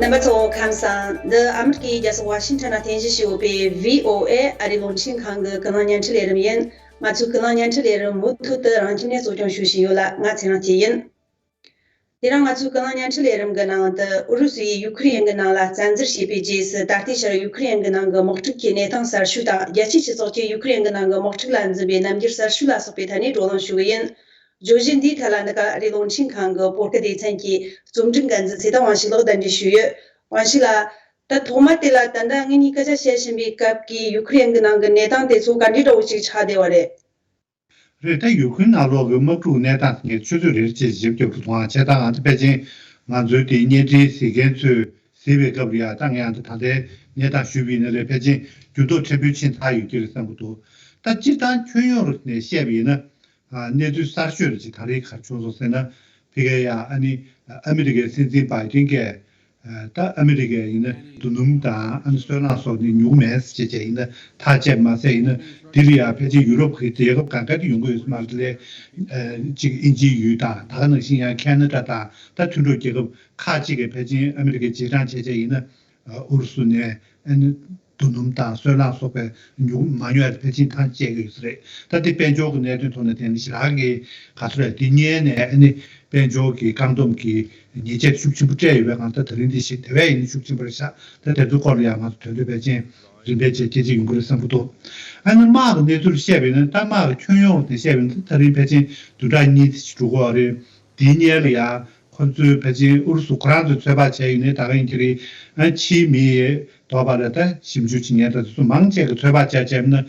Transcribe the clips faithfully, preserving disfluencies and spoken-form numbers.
རྣམ་པ་ཚོ་ཁམས་བཟང་། འདི་ཨ་མི་རི་ཀའི་རྒྱལ་ས་ཝ་ཤིང་ཊོན་ནས་རྟེན་གཞི་བྱས་ཡོད་པའི་བྷི་ཨོ་ཨེ་ཨ་རིའི་རླུང་འཕྲིན་ཁང་གི་ཀུན་གླེང་བརྙན་འཕྲིན་ལས་རིམ་ཡིན། ང་ཚོའི་ཀུན་གླེང་བརྙན་འཕྲིན་ལས་རིམ་མུ་མཐུད་དུ་རང་ཁྱིམ་ནས་གཙོ་སྐྱོང་ཞུ་བཞིན་ཡོད་ལ། ང་ཚེ་རིང་སྐྱིད་ཡིན། དེ་རིང་ང་ཚོའི་ཀུན་གླེང་བརྙན་འཕྲིན་ལས་རིམ་གྱི་ནང་དུ། ཨུ་རུ་སུ་ཡིས་ཡུ་ཁུ་རེན་གྱི་ནང་ལ་བཙན་འཛུལ་བྱས་པའི་རྗེས་སུ། ད་ལྟའི་ཆར་ཡུ་ཁུ་རེན་གྱི་ནང་གི་དམག་འཁྲུག་གི་གནས་སྟངས་གསར་ཤོས་དང་། རྒྱལ་སྤྱིའི་སྤྱི་ཚོགས་ཀྱིས་ཡུ་ཁུ་རེན་གྱི་ནང་གི་དམག་འཁྲུག་ལ་འཛིན་པའི་རྣམ་འགྱུར་གསར་ཤོས་ལ་སོགས་པའི་ཐད་ནས་བགྲོ་གླེང་ཞུ་གི་ཡིན། བརྗོད་གཞི་འདིའི་ཐད་ལ་འདི་ག་ཨ་རིའི་རླུང་འཕྲིན་ཁང་གི་བོད་སྐད་སྡེ་ཚན་གྱི་རྩོམ་སྒྲིག་འགན་འཛིན་ཚེ་བརྟན་དབང་ཕྱུག་ལགས་གདན་འདྲེན་ཞུས་ཡོད། དབང་ཕྱུག་ལགས། ད་ཐོག་མ་དེ་ལ་ད་ལྟ་ངེད་གཉིས་སྐད་ཆ་བཤད་བཞིན་པའི་སྐབས་ཀྱི་ཡུ་ཁུ་རེན་གྱི་ནང་གི་གནས་སྟངས་དེ་ཚོ་ག་འདྲའི་འདྲ་བོ་ཞིག་ཆགས་བསྡད་པ་རེད། རེད། ད་ཡུ་ཁུ་རེན་ནང་ལོགས་ཀྱི་དམག་འཁྲུག་གནས་སྟངས་དེ་ངས་ཆུ་ཚོད་རེར་ཅིག་ཞིབ་རྒྱབ་ཏུ་མཐོང་བ་བྱས་ཙང་། ཨ་ནི་ཕལ་ཆེར་ང་ཚོའི་དེ་བརྙན་འཕྲིན་གཟིགས་མཁན་ཚོས་གཟིགས་པའི་སྐབས་ལ་ཡ། ད་ངས་ཨ་ནི་ད་ལྟའི་གནས་སྟངས་ཞུས་པ་ཡིན་ན་ལས་ཕལ་ཆེར་འགྱུར་ལྡོག་ཕྲན་བུ་ཕྱིན་ཚར་ཡོད་ཀྱི་རེད་བསམ་གྱི་འདུག་ད་སྤྱིར་བཏང་ཁྱོན་ཡོངས་ནས་བཤད་པ་ཡིན་ན། ཨ། གནས་ཚུལ་གསར་ཤོས་རེ་ཅིག་ད་རེས་ག་རེ་བྱུང་སོང་ཟེར་ན། ཕ་གིའི་ཡ་ཨ་ནི་ཨ་མི་རི་ཀའི་སྲིད་འཛིན་བྷའི་ཏིན་གྱིས། ཨ། ད་ཨ་མི་རི་ཀས་ཡིན་ན་རྡོ་སྣུམ་དང་ཨ་ནི་སོལ་རླངས་སོགས་ནི་ཉོ་གི་མེད་ཟེར་བྱས་བྱས་ཡིན་ན་ཐག་བཅད་མ་ཟད། ཡིན་ན་འདི་ལ་ཡ་ཕལ་ཆེར་ཡུ་རོབ་ཀྱི་རྒྱལ་ཁབ་གང་ག་དེ་ཡོང་གི་ཡོད་ས་མ་རེད་དེ། ཨ། གཅིག་དབྱིན་ཇིའི་ཡུལ་དང་། ད་ག་ནང་བཞིན་ཡང་ཁེ་ན་ཌ་དང་། ད་མཐུན་གྲོགས་རྒྱལ་ཁབ་ཁག་ཅིག་གིས་ཕལ་ཆེར་ཨ་མི་རི་ཀའི་རྗེས་འབྲང་བྱས་བྱས་ཡིན་ན། ཨུ་རུ་སུ་ནས་ཨ་ནི་རྡོ་སྣུམ་དང་སོལ་རླངས་སོགས་པའི་ཉོ་མ་ཉོ་ཡ་དེ་ཕལ་ཆེར་ཐག་བཅད་ཀྱི་ཡོད་ས་རེད། ད་དེ་དཔལ་འབྱོར་གྱི་གནད་དོན་ཐོག་ནས་བལྟས་ན་ཞེ་དྲག་གི་ག་ཚོད་རེད། དེ་སྔོན་ནས་ཨ་ནི་དཔལ་འབྱོར་གྱི་བཀག་སྡོམ་གྱི་ཉེས་ཆད་ཤུགས་ཆེན་པོ་སྤྲད་ཡོད་པའི་སྒང་། ད་དེ་རིང་འདི་ཞིག་དེ་བས་ཡིན་ན་ཤུགས་ཆེན་པོ་རེད་ཤག་ད་དེ་ཚོའི་སྐོར་ལ་ཡང་ང་ཚོ་དོན་དུ་ཕལ་ཆེར་རིམ་པས་བྱས་སྐད་ཆ་ཡོང་གི་རེད་བསམ་གྱི་འདུག་ཨ་ནི་དམག་གི་གནས་ཚུལ་བཤད་པ་ཡིན་ན། ད་དམག་གི་ཁྱོན་ཡོངས་ནས་བཤད་པ་ཡིན་ན། ད་དེ་རིང་ཕལ་ཆེར་བདུན་ཕྲག་གཉིས་ཙམ་ཞིག་འགྲོ་གི་ཡོད་རེད། དེའི་སྔོན་ལ་ཡ། ཁོ་ཚོས་ཕལ་ཆེར་ཨུ་རུ་སུ་ཁོ་རང་ཚོས་ཚོད་དཔག་བྱས་ཡོད་ནའི་ད་ག་ཡིན་གྱི་རེད། ཨ། ཕྱིའི་མི་ཡི་དོགས་པ་ལ་ད་ཞིབ་འཇུག་བྱེད་མཁན་དང་དེ་ཚོ་མང་ཆེ་གིས་ཚོད་དཔག་བྱས་བྱས་ན།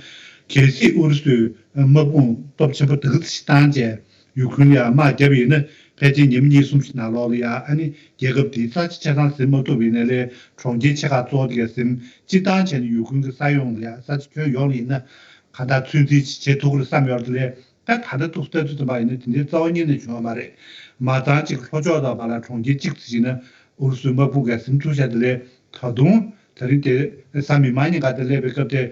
གལ་སྲིད་ཨུ་རུ་སུས་དམག་དཔུང་སྟོབས་ཆེན་པོ་དེ་ག་ཚོད་ཞིག་བཏང་བྱས་ཡུ་ཁུ་རེན་ལ་ཡ་དམག་བརྒྱབ་པ་ཡིན་ན། ཕལ་ཆེར་ཉིན་མོ་གཉིས་གསུམ་ཞིག་ནང་ལོགས་ལ་ཡ་ཨ་ནི་རྒྱལ་ཁབ་དེའི་ས་ཆ་ཆ་ཚང་ཟིན་མ་ཐུབ་པ་ཡིན་ན་ལས། གྲོང་ཁྱེར་ཆེ་ཁག་གཙོ་བོ་དེ་ག་ཟིན། སྤྱིར་བཏང་བྱས་ན་ཡུ་ཁུ་རེན་གྱི་ས་ཡོངས་ལ་ཡ། ས་ཆ་ཁྱོན་ཡོངས་ལ་ཡིན་ན་གང་ལྟར་ཚོད་འཛིན་བྱེད་ཐུབ་ཀྱི་རེད་བསམ་ཡོད་རེད་དེ་ལས། ད་ད་ལྟ་ཏོག་ཙམ་ལྟ་ཚུལ་ཙམ་པ་ཡིན་ན། དེ་འདྲའི་རྩ་བ་ཉིད་ནས་བྱུང་བ་མ་རེད། མ་ཚང་གཅིག་ལྷོ་ཕྱོགས་དང་བར་ལ་གྲོང་ཁྱེར་གཅིག་ཙམ་ཞིག་ན་ཨུ་རུ་སུའི་དམག་དཔུང་གིས་ཟིན་ཐུབ་ཤག་དེ་ལས། ད་དུང་ད་རིང་དེ་གཟའ་མིག་དམར་ཉིན་ཀ་དེ་སླེབས་པའི་སྐབས་དེ།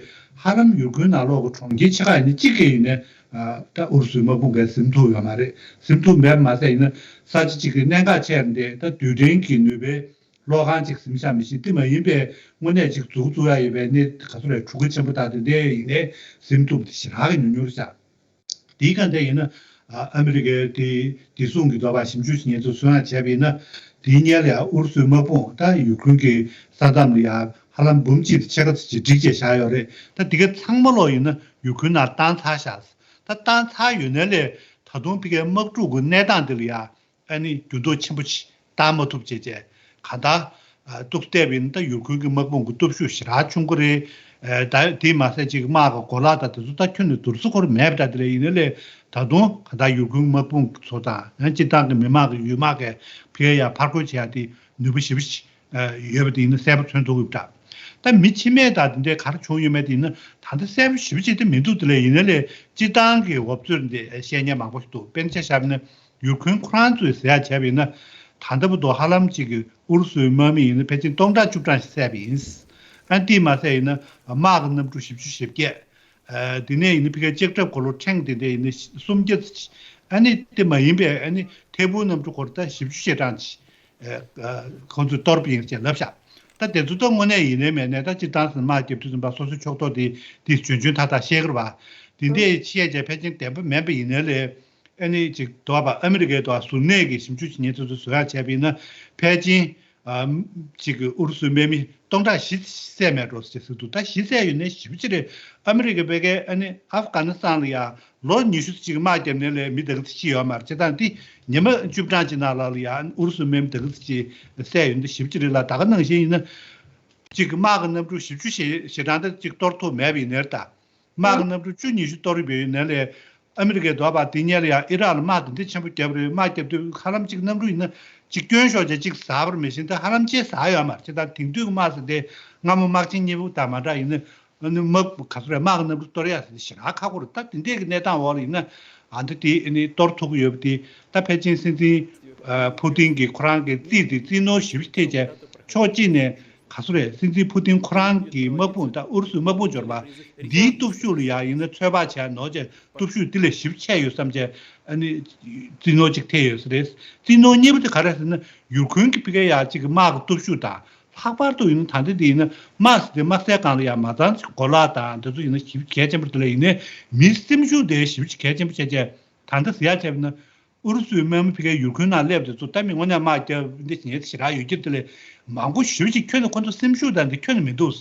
ཧ་ལམ་ཡུ་ཁུ་རེན་ནང་ལོགས་ཀྱི་གྲོང་ཁྱེར་ཆེ་ཁག་ཡིན་ན་གཅིག་གིས་ཡིན་ན། ཨ། ད་ཨུ་རུ་སུའི་དམག་དཔུང་གིས་ཟིན་ཐུབ་ཡོད་མ་རེད། ཟིན་ཐུབ་མེད་པ་མ་ཟད། ཡིན་ན་ས་ཆ་གཅིག་གི་གནད་འགག་ཆེ་རུ་འདེད། ད་རྡུལ་ཕྲན་གྱི་ནུས་པའི་གློག་ཁང་གཅིག་ཟིན་བཞག་མི་ཤེས། དེ་མ་ཡིན་པའི་དངོས་གནས་གཅིག་འཛུགས་བཙུགས་ཡ་ཡོད་པའི་གནས། ག་ཚོད་རེད། གྲུ་ཁ་ཆེན་པོ་དག་དེ་འདྲ་ཡིན་ནའི་ཟིན་ཐུབ་དེ་ཞེ་དྲག་གི་ཉུང་ཉུང་རེད་ཤག་དེའི་སྒང་དེ་ཡིན་ན། ཨ། ཨ་མི་རི་ཀའི་དེ་བདེ་སྲུང་གི་འདོད་པ་ཞིབ་འཇུག་བྱེད་མཁན་ཚོས་གསུང་ཡ་བྱས་པ་ཡིན་ན། དེའི་སྔོན་ལ་ཡ་ཨུ་རུ་སུའི་དམག་དཔུང་ད་ཡུ་ཁུ་རེན་གྱི་ས་མཚམས་ལ་ཡ་ཧ་ལམ་འབུམ་གཅིག་དང་ཕྱེད་ཀ་ཙམ་ཞིག་སྒྲིག་བྱས་བཞག་ཡོད་རེད། ད་དེ་ག་ཚང་མ་ལོག་ཡིན་ན་ཡུ་ཁུ་རེན་ནང་བཏང་ཚར་ཤག་ད་བཏང་ཚར་ཡོད་ནའི་ལས། ད་དུང་ཕ་གིའི་དམག་འཁྲུག་གི་གནས་སྟངས་དེ་ལ་ཡ་ཨ་ནི་འགྱུར་ལྡོག་ཆེན་པོ་ཞིག་བཏང་མ་ཐུབ་བྱས་བྱས། གང་ལྟར། ཨ། ཏོག་ཙམ་བལྟས་པ་ཡིན་ན་ད་ཡུ་ཁུ་རེན་གྱི་དམག་དཔུང་གི་སྟོབས་ཤུགས་ཞེ་དྲག་ཆུང་ཀུ་རེད། ཨ། ད་དེས་མ་ཟད་ཅིག་དམག་གི་གོ་ལག་དང་དེ་ཚོ་ད་ཁྱོན་ནས་བསྡུར་ས་ཁོ་རང་མེད་པ་འདྲ་དེ་རེད། ཡིན་ནའི་ལས་ད་དུང་གང་ལྟར་ཡུ་ཁུ་རེན་དམག་དཔུང་ཚོ་དང་། ཡང་སྤྱིར་བཏང་གི་མི་དམངས་ཀྱི་ཡུལ་དམག་གིས་ཕ་གིར་ཡ་ཕར་རྒོལ་བྱེད་ཡ་དེ་ནུས་པ་ཞེ་པོ་ཅིག་ཨ། ཡོད་པ་དེ་ཡིན་ན་གསལ་པོ་མཚོན་ཐུབ་ཀྱི་ཡོད་པ་འདྲ། ད་མི་འཆི་རྨས་དང་དེ་འདྲའི་ག་རེ་བྱུང་ཡོད་མེད་དེ་ཡིན་ན་ད་ལྟ་གསལ་པོ་ཞེ་པོ་ཅིག་དེ་མི་འདུག་དེ་ལས་ཡིན་ནའི་ལས་སྤྱིར་བཏང་གི་འུབ་ཚུགས་འདི་བཤད་མཁན་མང་པོ་ཞིག་འདུག་དཔེར་ན་ཆ་བཞག་ན་ཡུ་ཁུ་རེན་ཁོ་རང་ཚོས་ཟེར་ཡ་བྱས་པ་ཡིན་ན། ད་ལྟ་བར་དུ་ཧ་ལམ་ཅིག་གི་ཨུ་རུ་སུའི་དམག་མི་ཡིན་ན་ཕལ་ཆེར་སྟོང་ཕྲག་བཅུ་གྲངས་ཤིག་བསད་པ་ཡིན། ཨ། དེས་མ་ཟད་ཡིན་ན་དམག་གི་གནམ་གྲུ་བཞི་བཅུ་ཞེ་བརྒྱད། ཨ། དེ་ནས་ཡིན་ན་ཕ་གིའི་ལྕགས་ཁྲབ་གོ་ལོ་ཕྲེང་དེ་འདྲ་ཡིན་ན་སུམ་བརྒྱ་ཙམ་ཅིག་ཨ་ནི་དེ་མ་ཡིན་པའི་ཨ་ནི་ཐད་འཕུར་གནམ་གྲུ་སྐོར་ད་བཞི་བཅུ་ཞེ་གྲངས་ཅིག་ཨ། ཁོང་ཚོས་གཏོར་བ་ཡིན་ཅེས་ལབ་ཤག་ད་དེ་ཚོ་ད་དངོས་གནས་ཡིན་ནའི་མེད་ནའི་ད་སྤྱིར་བཏང་ཟེར་དམག་རྒྱབ་དུས་ཙམ་པ་སོ་སོའི་ཕྱོགས་གཏོགས་དེ་དེ་ཆུང་ཆུང་ཐག་ཐག་བཤད་ཀྱི་རེད་པ། དེ་འདྲའི་ཆེས་ཆེ་ཕལ་ཆེར་བདེན་པ་མིན་པ་ཡིན་ནའི་ལས། ཨ་ནི་ཅིག་འདུག་པ། ཨ་མི་རི་ཀའི་འདུག་པ། གཟུར་གནས་ཀྱི་ཞིབ་འཇུག་བྱེད་མཁན་ཚོ་ཚོས་བཟོ་ཡག་བྱས་པ་ཡིན་ན་ཕལ་ཆེར། ཨ། ཅིག་གི་ཨུ་རུ་སུའི་དམག་མི་སྟོང་ཕྲག་བཞི་བསད་མེད་འགྲོ་ཟེར་ཟེར་འདུག་ད་བཞི་བསད་ཡོད་ནའི་ཞེ་པོ་ཅིག་རེད། ཨ་མི་རི་ཀས་ཕ་གིའི་ཨ་ནི་ཨབ་གྷ་ནི་སི་ཐན་ལ་ཡ་ལོ་ཉི་ཤུ་ཅིག་དམག་བརྒྱབ་ནའི་ལས་མི་དེ་ག་ཚོད་ཤི་ཡོད་མ་རེད། བྱས་ཙང་དེ་ཉི་མ་བཅུ་གྲངས་ཅིག་ནང་ལ་ལ་ཡ་ཨུ་རུ་སུའི་དམག་མི་དེ་ག་ཚོད་ཅིག་བསད་ཡོད་ནའི་ཞེ་པོ་ཅིག་རེད་ལ། ད་ག་ནང་བཞིན་ཡིན་ན། ཅིག་གི་དམག་གི་གནམ་གྲུ་བཞི་བཅུ་ཞེ་ཞེ་གྲངས་དེ་ཅིག་གཏོར་ཐུབ་མེད་པ་ཡིན་ནའི་ད། དམག་གི་གནམ་གྲུ་བཅུ་ཉི་ཤུ་གཏོར་ཡོད་པ་ཡིན་ནའི་ལས། ཨ་མི་རི་ཀས་འདུག་པ། དེ་སྔོན་ལ་ཡང་ཨི་རག་ལ་དམག་དེ་འདྲ་ཆེན་པོ་བརྒྱབ་རེད། དམག་བརྒྱབ་དུས་ཧ་ལམ་ཅིག་གནམ་གྲུ་ཡིན་ན་ཅིག་སྐྱོན་ཤོར་བྱས་ཅིག་ཟགས་པ་རེད། མེ་ཤིང་དེ་ཧ་ལམ་ཅིག་ཟགས་ཡོད་མ་རེད། བྱས་ཙང་དེང་དུས་ཀྱི་དམག་ཟེར་དེ་སྔ་མོ་དམག་ཆེན་གཉིས་པ་དང་མ་འདྲ། ཡིན་ན་ཨ་ནི་དམག་ག་ཚོད་རེད། དམག་གི་གནམ་གྲུ་གཏོར་ཡག་ཟེར་དེ་ཞེ་དྲག་ཁག་པོ་རེད། ད་དེ་འདྲས་ཀྱི་གནས་སྟངས་འོག་ལ་ཡིན་ན། ཨ། འདི་དེ་ཨ་ནི་གཏོར་ཐུབ་ཀྱི་ཡོད་པ་དེ་ད་ཕལ་ཆེར་སྲིད་འཛིན། ཨ། ཕུ་ཏིན་གྱིས་ཁོ་རང་གི་རྩིས་དེ་རྩིས་ནོར་ཞེ་པོ་ཐེབས་བྱས། ཕྱོགས་གཅིག་ནས། ག་ཚོད་རེད། སྲིད་འཛིན་ཕུ་ཏིན་ཁོ་རང་གི་དམག་དཔུང་དང་ཨུ་རུ་སུའི་དམག་དཔུང་འབྱོར་བ་འདིའི་སྟོབས་ཤུགས་ལ་ཡང་ཡིན་ན་ཚོད་དཔག་བྱས་ནོར་བྱས། སྟོབས་ཤུགས་འདི་ལས་ཞེ་པོ་ཆེ་ཡོད་བསམ་བྱས། ཨ་ནི་རྩིས་ནོར་གཅིག་ཐེབས་ཡོད་ས་རེད། རྩིས་ནོར་གཉིས་པ་དེ་ག་རེ་ཟེར་ན། ཡུ་ཁུ་རེན་གྱི་ཕ་གིའི་ཡ་གཅིག་གི་དམག་གི་སྟོབས་ཤུགས་དང་ ལྷག་པར་དུ་ཡིན་ན་ད་ལྟ་འདི་ཡིན་ན་དམག་ཟེར་དེ་དམག་སའི་སྒང་ལ་ཡང་མ་ཚང་གོ་ལག་དང་དེ་ཚོ་ཡིན་ན་ཞིབ་གལ་ཆེན་པོ་རེད་དེ་ལ་ཡིན་ནའི་མིའི་སེམས་ཤུགས་དེ་ཞིབ་གལ་ཆེན་པོ་བྱས་བྱས་ད་ལྟ་ཟེར་ཡག་བྱས་པ་ཡིན་ན། ཨུ་རུ་སུའི་དམག་མི་ཕ་གིའི་ཡུལ་ཁུལ་ནང་སླེབས་དེ་ཚོ་ད་མི་དངོས་གནས་དམག་རྒྱག་འདི་ཉེ་ཞེ་དྲག་ཡོད་ཀྱི་དེ་ལས་མང་པོ་ཞེ་པོ་ཅིག་ཁྱོན་ནས་ཁོ་ཚོ་སེམས་ཤུགས་དང་འདི་ཁྱོན་ནས་མི་འདུག་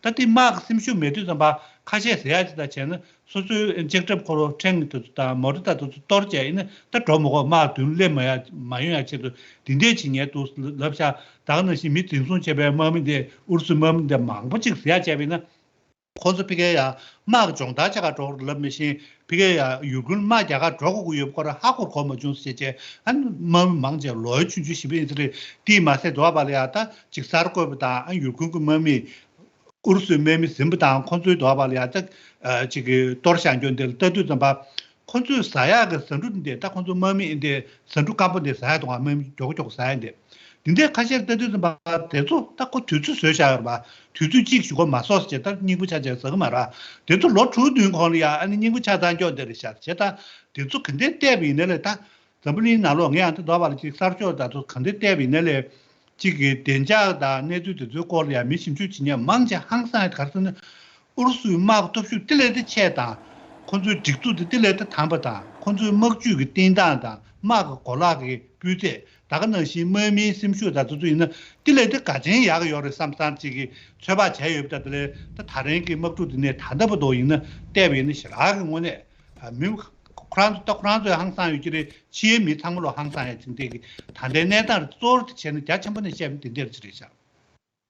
ད་དེ་དམག་གི་སེམས་ཤུགས་མེད་དུས་ཙམ་པ་ཁ་ཤས་ཟེར་ཡག་ཅིག་ད་བྱས་ན་སོ་སོའི་ལྕགས་ཁྲབ་འཁོར་ལོ་ཕྲན་གྱི་དེ་ཚོ་དང་མོ་ཊ་དང་དེ་ཚོ་གཏོར་བྱས་ཡིན་ན་ད་འགྲོ་མི་དགོས་དམག་མདུན་སླེབས་མ་ཡ་མ་ཡོང་ཡ་ཆེད་དུ་འདི་འདྲས་ཅིག་ཉེ་འདུག་ལབ་ཤག་ད་ག་ནང་བཞིན་མི་འཛིན་བཟུང་བྱས་པའི་དམག་མི་འདི་ཨུ་རུ་སུའི་དམག་མི་འདི་མང་པོ་ཅིག་ཟེར་ཡག་བྱས་པ་ཡིན་ན། ཁོ་ཚོ་ཕ་གིར་ཡང་དམག་སྦྱོང་བརྡར་བྱེད་གར་འགྲོ་གི་རེད་ལབ་མི་ཤེས། ཕ་གིར་ཡང་ཡུལ་ཁུལ་དམག་རྒྱག་གར་འགྲོ་དགོས་ཀྱི་ཡོད་པ་ཁོ་རང་ཧ་གོ་གོ་མ་བྱུང་ཟེར་བྱས་ཨ་ནི་དམག་མི་མང་ཆེ་ལོ་ཡ་ཆུང་ཆུང་ཞིག་ཡིན་ས་རེད། དེས་མ་ཟད་དོ་བ་ལ་ཡང་ད་ཅིག་གསར་འགོད་པ་དང་ཨ་ཡུལ་ཁུལ་གྱི་དམག་མི་ཨུ་རུ་སུའི་དམག་མི་ཟིན་པ་དང་ཁོ་ཚོའི་དོ་བ་ལ་ཡང་ད་ཅིག་གི་གཏོར་བཞག་རྒྱུ་འདི་ལ་ལྟ་དུས་ཙམ་པ། ཁོ་ཚོས་ཟ་ཡག་གི་ཟ་འབྲུ་འདི་ད་ཁོ་ཚོ་དམག་མི་ཨིན་དེ་ཟ་འབྲུ་སྐམ་པོ་འདི་ཟ་ཡག་དང་དམག་མི་མགྱོགས་མགྱོགས་ཟ་ཡག་འདི། འདི་འདྲའི་ཁ་ཤས་ལྟ་དུས་ཙམ་པ་དེ་ཚོ་ད་ཁོ་དུས་ཚོད་བཟོས་བཞག་ཡོད་རེད་པ། དུས་ཚོད་གཅིག་གཞུག་གུ་མ་ཟོས་ཟེར་ད་སྙིང་པོ་ཆགས་ཆགས་ཟ་གི་མ་རེད། དེ་ཚོ་ལོ་དྲུག་བདུན་གོང་ལ་ཡ་ཨ་ནི་སྙིང་པོ་ཆགས་ཚར་མགྱོགས་འདི་རེད་ཤག་བྱས་ད་དེ་ཚོ་ག་འདྲས་བལྟས་པ་ཡིན་ན་ལས་ད་འཛམ་བུ་གླིང་ནང་ལོགས་ངས་ཡང་ད་འདོད་པ་ལ་ཅིག་གསར་ཤོག་ད་ཚོ་ག་འདྲས་བལྟས་པ་ཡིན་ན་ལས། གཅིག་གི་བདེ་འཇགས་དང་གནས་ཚུལ་དེ་ཚོའི་སྐོར་ལ་ཡང་མི་ཞིབ་འཇུག་བྱེད་མཁན་མང་ཆེ་ཧང་སང་ཡོད་ག་རེ་ཟེར་ན། ཨུ་རུ་སུའི་དམག་གི་སྟོབས་ཤུགས་དེ་ལས་དེ་ཆེ་དང་། ཁོ་ཚོའི་སྒྲིག་འཛུགས་དེ་དེ་ལས་དེ་དམ་པ་དང་ཁོ་ཚོའི་དམག་ཇུས་ཀྱི་བསྟིན་སྟངས་དང་དམག་གི་གོ་ལག་གི་སྤུས་ཚད་ད་ག་ནང་བཞིན་དམག་མིའི་སེམས་ཤུགས་དང་དེ་ཚོ་ཡིན་ན་དེ་ལས་དེ་དགའ་ཆེན་ཡག་གི་ཡོད་རེད་བསམ་བསམ་ཅིག་གི་ཚོད་དཔག་བྱས་ཡོད་པ་ད་དེ་ལས་ད་ད་རིང་གི་དམག་འཁྲུག་འདི་ནས་ད་ལྟ་བར་དུ་ཡིན་ན་བལྟས་པ་ཡིན་ན་ཞེ་དྲག་གི་དངོས་གནས་མི་ཁོ་རང་ཚོ་ད་ཁོ་རང་ཚོའི་ཧང་སང་ཡོད་ཀྱི་རེད། ཕྱིའི་མི་ཚང་མ་ལོ་ཧང་སང་ཡ་ཅིག་འདེད་ཀྱི་ད་ལྟའི་གནས་སྟངས་གཙོ་བོ་དེ་བྱས་ན་རྒྱ་ཆེན་པོ་ནས་བཤད་ན་དེ་འདྲ་ཅིག་རེད་ཤག་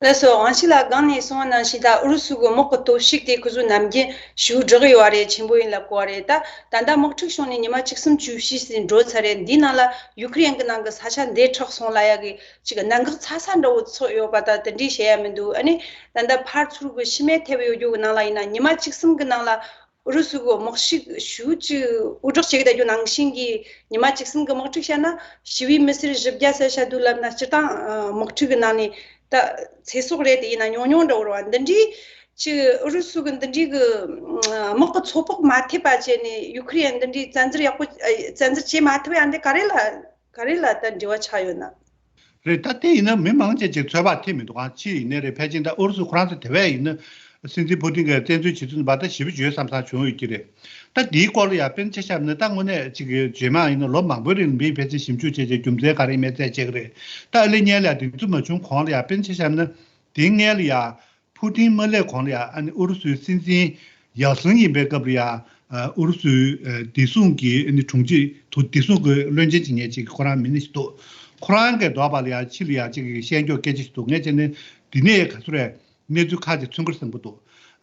ལགས་སོ། ཝང་ཆི་ལགས་སྒང་ནས་གསུངས་པ་ནང་བཞིན་ད་ཨུ་རུ་སུ་གི་དམག་གི་སྟོབས་ཤུགས་དེ་ཁོ་ཚོ་ནམ་རྒྱུན་ཞེ་པོ་དྲག་ཡོད་རེད། ཆེན་པོ་ཡིན་ལབ་དགོས་རེད། ད་ད་ལྟ་དམག་འཁྲུག་བྱུང་ནས་ཉི་མ་བཅུ་གསུམ་བཅུ་བཞི་ཟིན་འགྲོ་ཚར་རེད། འདིའི་ནང་ལ་ཡུ་ཁུ་རེན་གི་ནང་གི་ས་ཆ་འདི་དྲག་སོང་ལབ་ཡ་གི་ཅིག་གནད་འགག་ཚ་ཚ་འདྲ་བོ་ཚོགས་ཡོད་པ་ད་དེ་འདྲའི་བཤད་ཡ་མི་འདུག་ཨ་ནི་ད་ལྟ་ཕར་ཚུར་གི་ཤི་རྨས་ཐེབས་ཡོད་རྒྱུ་གི་ནང་ལ་ཡིན་ན་ཉི་མ་བཅུ་གསུམ་གི་ནང་ལ་ཨུ་རུ་སུ་གི་དམག་ཤུགས་ཞེ་པོ་ཅིག་དབུ་སྒྲིག་བྱེད་ཀྱི་བསྡད་རྒྱུ་ནང་བཞིན་གྱི་ཉི་མ་བཅུ་གསུམ་གྱི་དམག་འཁྲུག་བཤད་ན་ཞི་བའི་མི་སེར་བཞི་བརྒྱ་ཙམ་བཤད་འདུག་ལབ་ན་སྤྱིར་བཏང་ཨ་དམག་འཁྲུག་གི་ནང་ནས་ད་ཚེ་སྲོག་རེད་དེ་ཡིན་ན་ཉུང་ཉུང་འདྲ་བོ་རེད་བ། འདི་འདྲའི་ཅིག་ཨུ་རུ་སུ་གི་འདི་འདྲའི་གི་ཨ་དམག་གི་ཚོད་དཔག་མ་ཐེབས་པ་བྱས་ནས་ཡུ་ཁུ་རེན་འདི་འདྲའི་བཙན་འཛུལ་ཡག་པོ་ཨ་བཙན་འཛུལ་བྱེད་མ་ཐུབ་ཡ་འདི་ག་རེ་ལ་ག་རེ་ལ་ད་འབྲེལ་བ་ཆགས་ཡོད་ན། རེད། ད་དེ་ཡིན་ན་མི་མང་ཆེ་ཅིག་ཚོད་དཔག་ཐེབས་མི་འདུག་ག་ཅི་ཡིན་ནའི་རེད། ཕལ་ཆེར་ད་ཨུ་རུ་སུ་ཁོ་རང་ཚོ་དེ་བས་ཡིན་ན་སྲིད་འཛིན་ཕུ་ཏིན་གྱིས་བཙན་འཛུལ་བྱེད་ཚུལ་འབའ་ད་ཞེ་པོ་ཅིག་ཡོད་བསམ་བསམ་བྱུང་ཡོད་ཀྱི་རེད། ད་དེའི་སྐོར་ལ་ཡང་དཔེར་ན་ཆ་བཞག་ན་ད་དངོས་གནས་ཅིག་རྗེས་མ་ཡིན་ན་ལོ་མང་པོའི་རིང་ལ་མིས་ཕལ་ཆེར་ཞིབ་འཇུག་བྱས་བྱས་རྒྱུ་མཚན་ག་རེ་ཡིན་མིན་བཙལ་བྱེད་ཀྱི་རེད། ད་ཨ་ལེ་སྔོན་ལ་ཡང་དེ་ཚོ་མ་བྱུང་གོང་ལ་ཡང་དཔེར་ན་ཆ་བཞག་ན་དེའི་སྔོན་ལ་ཡང་ཕུ་ཏིན་མ་སླེབས་གོང་ལ་ཡང་ཨ་ནི་ཨུ་རུ་སུའི་སྲིད་འཛིན་ཡལ་སིན་ཡིན་པའི་སྐབས་ལ་ཡང་ཨུ་རུ་སུའི་བདེ་སྲུང་གི་ཨ་ནི་དྲུང་ཆེ་དུ་བདེ་སྲུང་གི་བློན་ཆེན་ཅིག་ངས་ཅིག་ཁོ་རང་མི་སྣ་ཞིག་འདུག་ཁོ་རང་གིས་འདོད་པ་ལ་ཡང་ཕྱི་ལ་ཡང་ཅིག་བཤད་རྒྱུ་སྐད་ཆ་ཞིག་འདུག་ངས་བྱས་ན་འདི་ནས་ག་ཚོད་རེད། གནས་ཚུལ་ཁག་ཅིག་མཚོན་གྱི་རེད་བསམ་གྱི་འདུག་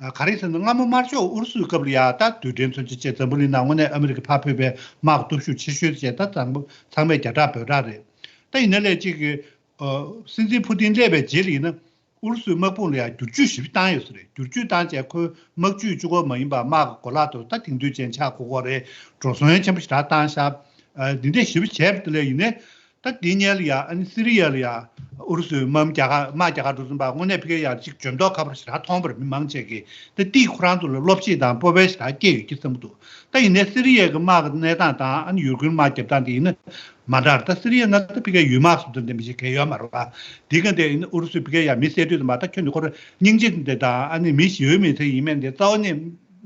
ཨ་ག་རེ་ཟེར་ན་སྔ་མོ་དམར་ཤོག་ཨུ་རུ་སུའི་སྐབས་ལ་ཡང་ད་རྡུལ་ཕྲན་མཚོན་ཆ་བཅས་འཛམ་བུ་གླིང་ནང་དངོས་གནས་ཨ་མི་རི་ཀ་ཕར་ཕུད་པའི་དམག་གི་སྟོབས་ཤུགས་ཆེ་ཤོས་བཅས་ད་ཚང་མ་ཚང་མས་བརྒྱ་ཕྲག་འབོད་ཕྲག་རེད། ད་ཡིན་ན་ལས་གཅིག་གི་སྲིད་འཛིན་ཕུ་ཏིན་སླེབས་པའི་རྗེས་ལ་ཡིན་ན་ཨུ་རུ་སུའི་དམག་དཔུང་ལ་ཡང་བསྒྱུར་བཅོས་ཞིབ་བཏང་ཡོད་ས་རེད། བསྒྱུར་བཅོས་བཏང་བྱས་ཁོའི་དམག་ཇུས་གཅིག་པོ་མ་ཡིན་པར་དམག་གི་གོ་ལག་ཏུ་ད་དེང་དུས་ཅན་ཆགས་དགོས་ཀྱི་རེད། འགྲོ་སོང་ཡང་ཆེན་པོ་ཞེ་དྲག་བཏང་ཤག་འདི་འདྲས་ཞིབ་བྱས་པ་དེ་ལས་ཡིན་ནའི། ད་དེའི་སྔོན་ལ་ཡ་ཨ་ནི་སི་རི་ཡ་ལ་ཡ་ཨུ་རུ་སུའི་དམག་རྒྱག་ག་དམག་རྒྱག་ག་འགྲོ་བཙུན་པ་དངོས་གནས་ཕ་གིར་ཡ་གཅིག་འཇོན་ཐོག་ཁ་པར་ཞེ་དྲག་མཐོང་བར་མི་མང་ཆེ་གིས་ད་དེས་ཁོ་རང་ཚོ་ལ་བློ་ཕྱིས་དང་སྤོབས་པ་ཞེ་དྲག་སྐྱེས་ཡོད་ཀྱི་བསམ་གྱི་འདུག་ད་ཡིན་ནའི་སི་རི་ཡའི་གི་དམག་གི་གནས་སྟངས་དང་ཨ་ནི་ཡུ་ཀེ་རེན་དམག་རྒྱབ་སྟངས་དེ་ཡིན་ན་མ་འདྲ་རེད། ད་སི་རི་ཡ་ན་ད་ཕ་གིར་ཡུལ་དམག་སུ་འདི་འདྲ་མི་ཞིག་གས་ཡོད་མ་རེད་པ། དེ་ག་འདྲ་ཡིན་ན་ཨུ་རུ་སུས་ཕ་གིར་ཡ་མི་བསད་དུས་ད་མ་ད་ཁྱོད་ནི་ཁོ་ར་སྙིང་རྗེ་འདི་དང་ཨ་ནི་མི་ཞི་བའི་མི་ཚེ་ཡིན་མིན་འདི་རྩ་བ་ནས་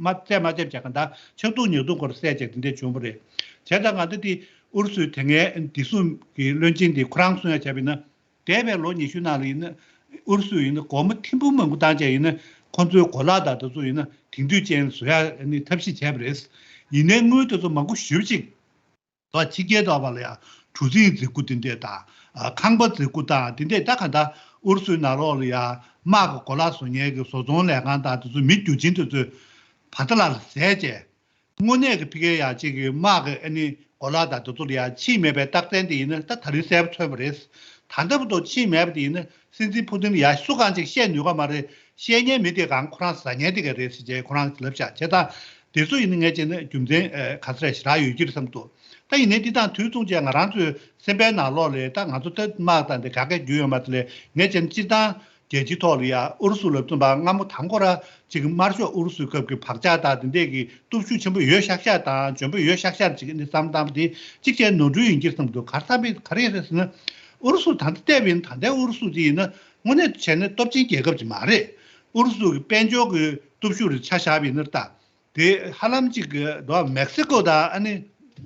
མ་བཙལ་མ་བཙལ་བྱས་ག་ད་ཆག་ཐུག་ཉག་ཐུག་ཁོ་ར་བསད་བྱས་དེ་འདྲ་བྱུང་བ་རེད། བྱས་ཙང་ང་ད་དེ། ཨུ་རུ་སུའི་དེ་སྔའི་བདེ་སྲུང་གི་བློན་ཆེན་དེ་ཁོ་རང་གསུང་ཡ་བྱས་པ་ཡིན་ན། འདས་པའི་ལོ་ཉི་ཤུ་ནང་ལ་ཡིན་ན། ཨུ་རུ་སུ་ཡིན་ན་སྒོར་མོ་ཐེར་འབུམ་མང་པོ་བཏང་བྱས་ཡིན་ན་ཁོང་ཚོའི་གོ་ལག་དང་དེ་ཚོ་ཡིན་ན་དེང་དུས་ཅན་བཟོ་ཡ་ནི་ཐབས་ཤེས་བྱས་པ་རེད། ཡིན་ནའི་དངུལ་དེ་ཚོ་མང་པོ་ཞེ་པོ་ཅིག་ཕྱི་རྒྱལ་དུ་བ་ལ་ཡ་གྲུ་གཟིངས་མཛེས་ཁུག་དེ་འདྲས་དང་། ཁང་པ་མཛེས་ཁུག་དང་དེ་འདྲས་ད་ག་ད་ཨུ་རུ་སུའི་ནང་ལོགས་ལ་ཡ་དམག་གི་གོ་ལག་བཟོ་མཁན་གྱི་བཟོ་ཚོང་ལས་ཁང་དང་དེ་ཚོ་མི་རྒྱུ་ཆེན་དེ་ཚོས་བ་ད་ལ་ལ་ཟས་བྱས། དངོས་གནས་ཀྱི་ཕ་གིའི་ཡ་གཅིག་གི་དམག་གི་ཨ་ནི་གོ་ལག་དང་དེ་ཚོ་ལ་ཡ་ཕྱིན་མེད་པའི་རྟགས་མཚན་དེ་ཡིན་ན་ད་ད་རིང་གསལ་པོ་མཚོན་པ་རེད། ད་ལྟ་བར་དུ་ཕྱིན་མེད་པ་དེ་ཡིན་ན་སྲིད་འཛིན་ཕུ་ཏིན་ལ་ཡ་སུ་གང་ཅིག་བཤད་ནུས་ཀ་མ་རེད། བཤད་མཁན་མི་དེ་གང་ཁོ་རང་ཟ་མཁན་དེ་ག་རེད་ཟེར་བྱས་ཁོ་རང་ལབ་བཞག་བྱས་ད་དེ་ཚོ་ཡིན་ན་ངས་བྱས་ན་རྒྱུ་མཚན་ག་ཚོད་རེ་ཞེ་དྲག་ཡོད་ཀྱི་རེད་བསམ་འདུག་ད་ཡིན་ནའི་འདི་དང་དུས་མཚུངས་བྱས་ང་རང་ཚོའི་སེམས་པའི་ནང་ལོགས་ལ་ད་ང་ཚོ་ད་དམག་དང་དེ་ག་གེ་རྒྱུས་ཡོད་མ་དེ་ལས་ངས་བྱས་ན་སྤྱིར་བཏང་རྒྱལ་སྤྱིའི་ཐོག་ལ་ཡ་ཨུ་རུ་སུ་ལ་བཙུན་པ་སྔ་མོ་དང་པོ་ར་ཅིག་དམར་ཤོག་ཨུ་རུ་སུའི་སྐབས་ཀྱི་བག་ཆགས་དང་དེ་འདྲས་ཀྱི་སྟོབས་ཤུགས་ཆེན་པོ་ཡོད་ཤག་ཤག་དང་འཇོན་པོ་ཡོད་ཤག་ཤག་ཅིག་ནི་བསམ་བཏང་པ་དེ་གཅིག་བྱས་ནོར་འཁྲུལ་ཡིན་གྱི་བསམ་འདུག་ག་རེ་ཟེར་བས་ག་རེ་རེད་ཟེར་ན་ཨུ་རུ་སུ་ད་ལྟ་བལྟས་པ་ཡིན་ད་ལྟའི་ཨུ་རུ་སུ་དེ་ཡིན་ན་ དངོས་གནས་བྱས་ན་སྟོབས་ཆེན་རྒྱལ་ཁབ་ཅིག་མ་རེད། ཨུ་རུ་སུ་གི་དཔལ་འབྱོར་གྱི་སྟོབས་ཤུགས་རེ་ཆ་བཞག་པ་ཡིན་ན་ད། དེ་ཧ་ལམ་ཅིག་གི་འདུག་མེག་སི་ཀོ་དང་ཨ་ནི་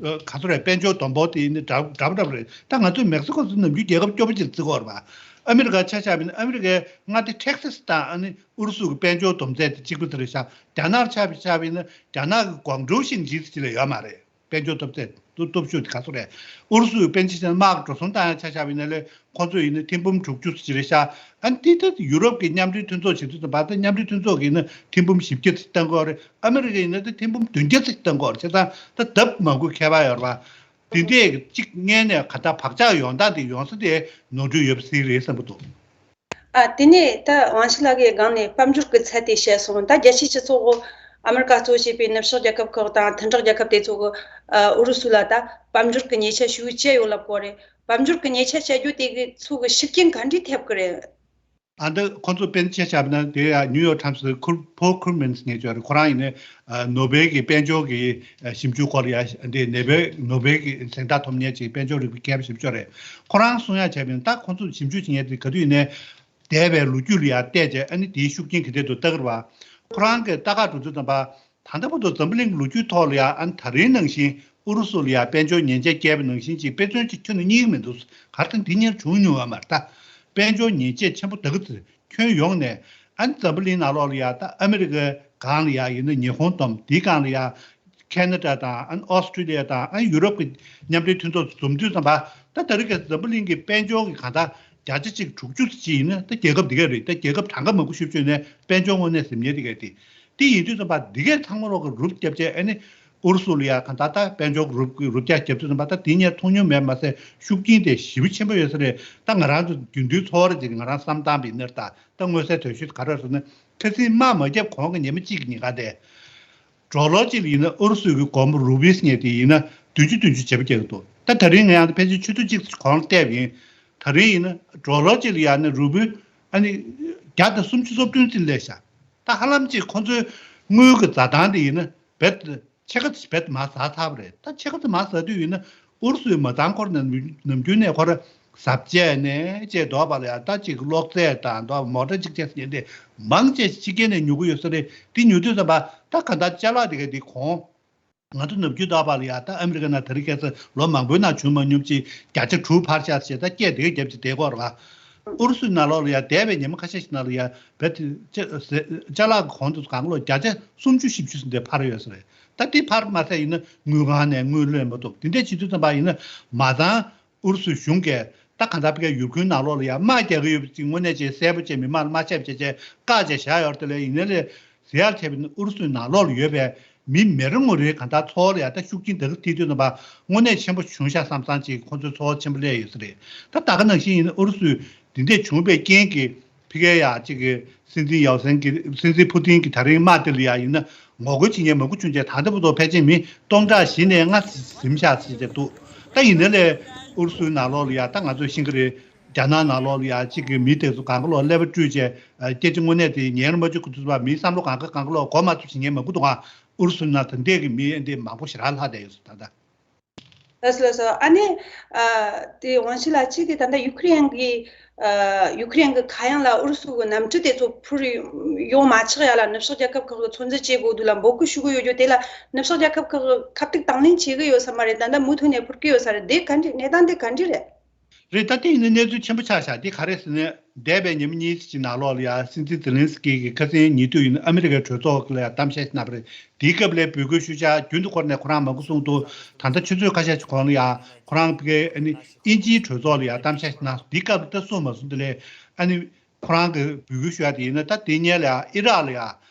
ག་ཚོད་རེད། དཔལ་འབྱོར་བསྡོམས་པོ་དེ་ནི་འདྲ་འདྲ་པོ་འདྲ་པོ་རེད། ད་ང་ཚོས་མེག་སི་ཀོ་ཚོ་ནམ་རྒྱུན་རྒྱལ་ཁབ་སྐྱོ་པོ་ཅིག་བརྩི་གི་ཡོད་རེད་པ། ཨ་མི་རི་ཀ་ཆ་བཞག་པ་ཡིན་ན་ཨ་མི་རི་ཀའི་མངའ་སྡེ་ཊེག་སཱ་སི་དང་ཨ་ནི་ཨུ་རུ་སུ་གི་དཔལ་འབྱོར་བསྡོམས་ཚད་དེ་གཅིག་པ་ཙམ་རེད་ཤག་རྒྱ་ནག་ཆ་བཞག་པ་ཡིན་ན་རྒྱ་ནག་གི་ཀོང་ཀྲོའུ་ཞིང་ཆེན་ཅིག་ལས་ཡོད་མ་རེད། དཔལ་འབྱོར་སྟོབས་ཚད་སྟོབས་ཤུགས་དེ་ག་ཚོད་རེད། ཨུ་རུ་སུའི་དཔལ་འབྱོར་ཆ་དམག་འགྲོ་སོང་བཏང་ཡ་ཆ་བཞག་པ་ཡིན་ན་ལས་ཁོང་ཚོ་ཡིན་ན་ཐེར་འབུམ་དྲུག་ཅུ་ཅིག་རེད་ཤག་ཨ་ནི་དེ་ད་ཡུ་རོབ་ཀྱི་མཉམ་འབྲེལ་མཐུན་ཚོགས་བྱེད་དུས་ཙམ་པ་ད་མཉམ་འབྲེལ་མཐུན་ཚོགས་ཀྱིས་ཡིན་ན་ཐེར་འབུམ་བཞི་བརྒྱ་ཅིག་བཏང་གི་ཡོད་རེད། ཨ་མི་རི་ཀ་ཡིན་ན་ད་ཐེར་འབུམ་བདུན་བརྒྱ་ཅིག་བཏང་གི་ཡོད་རེད། བྱས་ཙང་ད་ལྡབ་མང་པོ་ཁྱད་པར་ཡོད་རེད་པ། དེ་འདྲས་ཀྱི་གཅིག་སྔོན་ནས་ག་ད་བག་ཆགས་ཡོང་སྟངས་དེ་ཡོང་ས་དེ་ནོར་འཁྲུལ་ཡོད་པ་ཞིག་རེད་བསམ་གྱི་འདུག་ཨ། དེ་ནས་ད་ཝང་ཞི་ལགས་ཀྱིས་སྒང་ནས་དཔལ་འབྱོར་གྱི་ཚད་དེ་བཤད་སོང་། ད་རྒྱལ་སྤྱིའི་སྤྱི་ཚོགས་འོག་ཨ་མི་རི་ཀ་གཙོ་བྱས་པའི་ནུབ་ཕྱོགས་རྒྱལ་ཁབ་ཁག་དང་མཐུན་གྲོགས་རྒྱལ་ཁབ་དེ་ཚོ་གི་ཨ་ཨུ་རུ་སུ་ལ་ད་དཔལ་འབྱོར་གྱི་ཉེས་ཆད་ཞེ་པོ་བཅད་ཡོད་ལབ་ཀྱི་ཡོད་རེད། དཔལ་འབྱོར་གྱི་ཉེས་ཆད་བཅད་རྒྱུ་དེ་གི་ཚོ་གི་ཤུགས་རྐྱེན་ག་འདྲས་ཐེབས་ཀྱི་རེད། ཨ་འདི་ཁོང་ཚོ་དཔེར་ན་ཆ་བཞག་ན་དེ་ཡ་ནིའུ་ཡོག་ཊའིམ་སི་ཁུར་ཕོལ་ཁུར་མན་ངས་བརྗོད་རེད། ཁོ་རང་ཡིན་ནའི་ནོ་སྦེལ་གྱི་དཔལ་འབྱོར་གྱི་ཞིབ་འཇུག་སྐོར་ལ་ཡ་འདི་ནེ་སྦེལ་ནོ་སྦེལ་གྱི་གཟེངས་རྟགས་ཐོབ་མཁན་ཅིག་དཔལ་འབྱོར་རིག་པའི་མཁས་པ་ཞིབ་འཇུག་རེད། ཁོ་རང་གསུང་ཡ་བྱས་པ་ཡིན་ན་ད་ཁོང་ཚོ་ཞིབ་འཇུག་བྱེད་མཁན་དེ་ག་དུས་ཡིན་ནའི་འདས་པའི་ལོ་རྒྱུས་ལ་ཡ་བལྟས་བྱས་ཨ་ནི་དེའི་ཤུགས་རྐྱེན་ག་འདྲས་འདུག་ལྟ་གི་རེད་བ། ཁོ་རང་གི་ལྟ་ག་འགྲོ་དུས་ཙམ་པ། ད་ལྟ་བར་དུ་འཛམ་བུ་གླིང་གི་ལོ་རྒྱུས་ཐོག་ལ་ཡང་ཨ་ནི་ད་རེས་ནང་བཞིན་ཨུ་རུ་སུ་ལ་ཡང་དཔལ་འབྱོར་ཉེས་ཆད་བཀལ་བའི་ནང་བཞིན་ཅིག་དཔེ་མཚོན་ཅིག་ཁྱོན་ནས་རྙེད་ཀྱི་མི་འདུག་ག་རེ་དང་དེ་སྔོན་བྱུང་མྱོང་ཡོད་མ་རེད་ད། དཔལ་འབྱོར་ཉེས་ཆད་ཆེན་པོ་ད་ག་ཚོད་ཁྱོན་ཡོངས་ནས་ཨ་ནི་འཛམ་བུ་གླིང་ནང་ལོགས་ལ་ཡང་ད་ཨ་མི་རི་ཀའི་སྒང་ལ་ཡང་ཡིན་ན་ཉི་ཧོང་བསྡོམས། དེའི་སྒང་ལ་ཡང་ཁེ་ན་ཌ་དང་ཨ་ནི་ཨོ་སི་ཀྲི་ལི་ཡ་དང་ཨ་ནི་ཡུ་རོབ་ཀྱི་མཉམ་འབྲེལ་མཐུན་ཚོགས་འཛོམས་དུས་ཙམ་པ་ད་ད་རེས་ཀྱི་འཛམ་བུ་གླིང་གི་དཔལ་འབྱོར་གྱི་གང་ལྟར་བརྒྱ་ཆ་གཅིག་དྲུག་ཅུ་ཅིག་ཡིན་ན་ད་རྒྱལ་ཁབ་འདི་ག་རེད། ད་རྒྱལ་ཁབ་གྲངས་ཀ་མང་པོ་ཤོད་ཤོད་ནས་དཔལ་འབྱོར་དངོས་གནས་ཟིན་ཉེ་དེ་ག་དེ། དེ་ཡིན་དུས་ཙམ་པ་འདི་གས་ཚང་མ་ལོག་གི་རུབ་བརྒྱབ་བྱས་ཨ་ནི་ཨུ་རུ་སུ་ལ་ཡ་གང་ལྟར་ད་དཔལ་འབྱོར་གྱི་རུབ་གི་རུབ་རྒྱག་བརྒྱབ་དུས་ཙམ་པ་ད་དེ་ངས་མཐོང་མྱོང་མེད་མ་ཟད་ཤུགས་རྐྱེན་དེ་ཞེ་པོ་ཆེན་པོ་ཡོད་ས་རེད། ད་ང་རང་ཚོ་རྒྱུན་དུའི་འཚོ་བ་རེད་ཅིག་ང་རང་བསམ་བཏང་བའི་ནར་ད་ད་མངོན་གསལ་དོད་ཤོས་ག་རེ་རེད་ཟེར་ན་ཁ་སང་དམག་མ་བརྒྱབ་གོང་གི་ཉི་མ་གཅིག་གི་ཉིན་ཀ་དེ་ཌོ་ལར་གཅིག་ལ་ཡིན་ན་ཨུ་རུ་སུ་གི་སྒོར་མོ་རུ་པིས་ངས་དེ་ཡིན་ན་བདུན་ཅུ་བདུན་ཅུ་བྱེད་པ་རྒྱག་གི་འདུག་ད་ད་རིང་ང་ཡང་ཕལ་ཆེར་ཆུ་ཚོད་གཅིག་གོང་ལ་བལྟས་པ་ཡིན། ད་རིང་ཡིན་ན་ཌོ་ལར་གཅིག་ལ་ཡ་ནི་རུ་པི་ཨ་ནི་བརྒྱ་དང་སུམ་ཅུ་སོ་བདུན་ཙམ་སླེབས་ཤག་ད་ཧ་ལམ་ཅིག་ཁོ་ཚོའི་དངུལ་གྱི་འཛའ་ཐང་དེ་ཡིན་ན་རྦད་ཕྱེད་ཀ་རྦད་མར་ཟག་ཚར་བ་རེད། ད་ཕྱེད་ཀ་ཙམ་མར་ཟག་དུས་ཡིན་ན་ཨུ་རུ་སུའི་མ་ཐང་ཁོར་ནམ་ནམ་རྒྱུན་ནས་ཁོ་ར་གཟབ་བྱས་ནས་བྱས་འདུག་པ་ལ་ཡ་ད་ཅིག་གློག་རྫས་དང་འདུག་མོ་ཊ་གཅིག་བྱས་ཟིན་དེ་མང་ཆེ་ཕྱི་རྒྱལ་ནས་ཉོ་གི་ཡོད་ས་རེད། དེ་ཉོ་དུས་ཙམ་པ་ད་ག་ད་ཅ་ལག་དེ་ག་དེ་གོང་ང་ཚོ་ནམ་རྒྱུན་འདུག་པ་ལ་ཡ་ད་ཨ་མི་རི་ཀ་ནང་ད་རེས་ཁ་སང་ལོ་མང་པོའི་ནང་བྱུང་མ་མྱོང་ཅིག་བརྒྱ་ཆ་དྲུག་འཕར་ཤག་ཟེར་ད་སྐད་དེ་ག་རྒྱབ་ཅིག་བསྡད་ཀྱི་ཡོད་རེད་བ། ཨུ་རུ་སུའི་ནང་ལོགས་ལ་ཡ་འདས་པའི་ཉི་མ་ཁ་ཤས་ཤིག་ནང་ལ་ཡ་བེད་ཅ་ཅ་ལག་གི་གོང་དུ་གང་ལོ་བརྒྱ་ཆ་སུམ་ཅུ་བཞི་བཅུ་ཟིན་དེ་འཕར་ཡོད་ས་རེད། ད་དེ་འཕར་མ་ཟད་ཡིན་ན་དངུལ་ཁང་ནས་དངུལ་ལེན་མ་ཐུབ་དེ་འདྲས་བྱེད་དུས་ཙམ་པ་ཡིན་ན་མ་ཚང་ཨུ་རུ་སུའི་གཞུང་གིས་ད་གང་ལྟར་ཕ་གིའི་ཡུལ་ཁུལ་ནང་ལོགས་ལ་ཡ་དམག་རྒྱག་གི་ཡོད་པ་ཅིག་དངོས་གནས་ཅིག་གསལ་པོ་བྱས་མི་མང་ལ་མ་བཤད་བྱས་བྱས་བཀག་བྱས་བཞག་ཡོད་རེད། དེ་ལས་ཡིན་ནའི་ལས་ཟེར་ཡག་བྱས་པ་ཡིན་ན་ཨུ་རུ་སུའི་ནང་ལོགས་ལ་ཡོད་པའི་མི་མི་རེ་ངོ་རེའི་གང་ལྟར་འཚོ་བ་ལ་ཡ་ད་ཤུགས་རྐྱེན་དེ་ག་ཐེབས་དུས་ཙམ་པ་དངོས་གནས་ཆེན་པོ་བྱུང་ཤག་བསམ་བསམ་ཅིག་ཁོ་ཚོའི་འཚོ་བ་ཆེན་པོ་སླེབས་ཡོད་ས་རེད། ད་ད་ག་ནང་བཞིན་ཡིན་ན་ཨུ་རུ་སུས་འདི་འདྲས་བྱུང་བའི་རྐྱེན་གྱིས་ཕ་གིའི་ཡ་གཅིག་གི་སྲིད་འཛིན་ཡའོ་སན་གྱི་སྲིད་འཛིན་ཕུ་ཏིན་གྱི་ད་རིང་དམག་དེ་ལ་ཡ་ཡིན་ན་ངོ་རྒོལ་བྱེད་མཁན་མང་པོ་བྱུང་རྗེས་ད་ལྟ་བར་དུ་ཕལ་ཆེར་མི་སྟོང་ཕྲག་བཞི་ནས་ལྔ་ཟིན་ཤག་ཟེར་བྱས་འདུག་ད་ཡིན་ནའི་ལས་ཨུ་རུ་སུའི་ནང་ལོགས་ལ་ཡ་ད་ང་ཚོས་ཤེས་ཀྱི་རེད། རྒྱ་ནག་ནང་ལོགས་ལ་ཡ་གཅིག་གི་མི་དེ་ཚོ་གང་ག་ལོག་ཀླད་པ་བཀྲུས་བྱས་སྐད་ཆ་དངོས་གནས་དེ་ཉན་མ་བཅུག་གི་དུས་ཚོད་མིའི་བསམ་བློ་གང་ག་གང་ག་ལོག་གོ་མ་ཐུབ་བྱེད་མཁན་མང་པོ་འདུག་ག་ཨུ་རུ་སུ་ནང་ད་འདས་ཀྱི་མི་འདི་མང་པོ་ཞེ་དྲག་ལྷག་བསྡད་ཡོད་ཟེར་ད་ལྟ། ལགས་སོ་ལགས་སོ། ཨ་ནི་ཨ་དེ་ཝང་ཞི་ལགས་གཅིག་དེ་ད་ལྟ་ཡུ་ཁུ་རེན་གྱི་ཨ་ཡུ་ཁུ་རེན་གྱི་ཁ་གཡང་ལ་ཨུ་རུ་སུ་གི་གནམ་གྲུ་དེ་ཚོ་འཕུར་ཡོང་མ་ཆགས་ཡ་ལ་ནུབ་ཕྱོགས་རྒྱལ་ཁབ་ཁག་གི་ཚོད་འཛིན་བྱེད་དགོས་འདུག་ལ་འབོད་སྐུལ་ཞུ་གི་ཡོད་རྒྱུ་དེ་ལ་ནུབ་ཕྱོགས་རྒྱལ་ཁབ་ཁག་གི་ཁ་གཏུག་དང་ལེན་བྱེད་གི་ཡོད་ས་མ་རེད། ད་ལྟ་མུ་མཐུད་ནས་འཕུར་གི་ཡོད་ས་རེད། དེ་ག་འདྲ་གནས་སྟངས་དེ་ག་འདྲ་རེད། རེད། ད་དེ་ཡིན་ན་གནས་ཚུལ་ཆེན་པོ་ཆགས་ཤག་དེ་ག་རེ་ཟེར་ན་འདས་པའི་ཉིན་མོ་གཉིས་ཀྱི་ནང་ལོགས་ལ་ཡ་སྲིད་འཛིན་ཛེ་ལན་སི་ཀི་གིས་ཁ་སང་ཉེ་དུས་ཡིན་ན་ཨ་མི་རི་ཀའི་གྲོས་ཚོགས་ལ་ཡ་གཏམ་བཤད་གནང་བ་རེད། དེའི་སྐབས་ལ་འབོད་སྐུལ་ཞུ་འཆར་རྒྱུན་དུ་འཁོར་ནས་ཁོ་རང་མང་པོ་གསུངས་འདུག་ད་ལྟ་ཆུ་ཚོད་ཁ་ཤས་ཀྱི་གོང་ལ་ཡ་ཁོ་རང་ཕ་གིའི་ཨ་ནི་དབྱིན་ཇིའི་གྲོས་ཚོགས་ལ་ཡ་གཏམ་བཤད་གནང་། དེའི་སྐབས་ལ་ད་གསུངས་མ་སོང་། དེ་ལས་ཨ་ནི་ཁོ་རང་གིས་འབོད་སྐུལ་ཞུ་ཡ་དེ་ཡིན་ན་ད་དེ་སྔོན་ལ་ཡ་ཨི་རག་ལ་ཡ་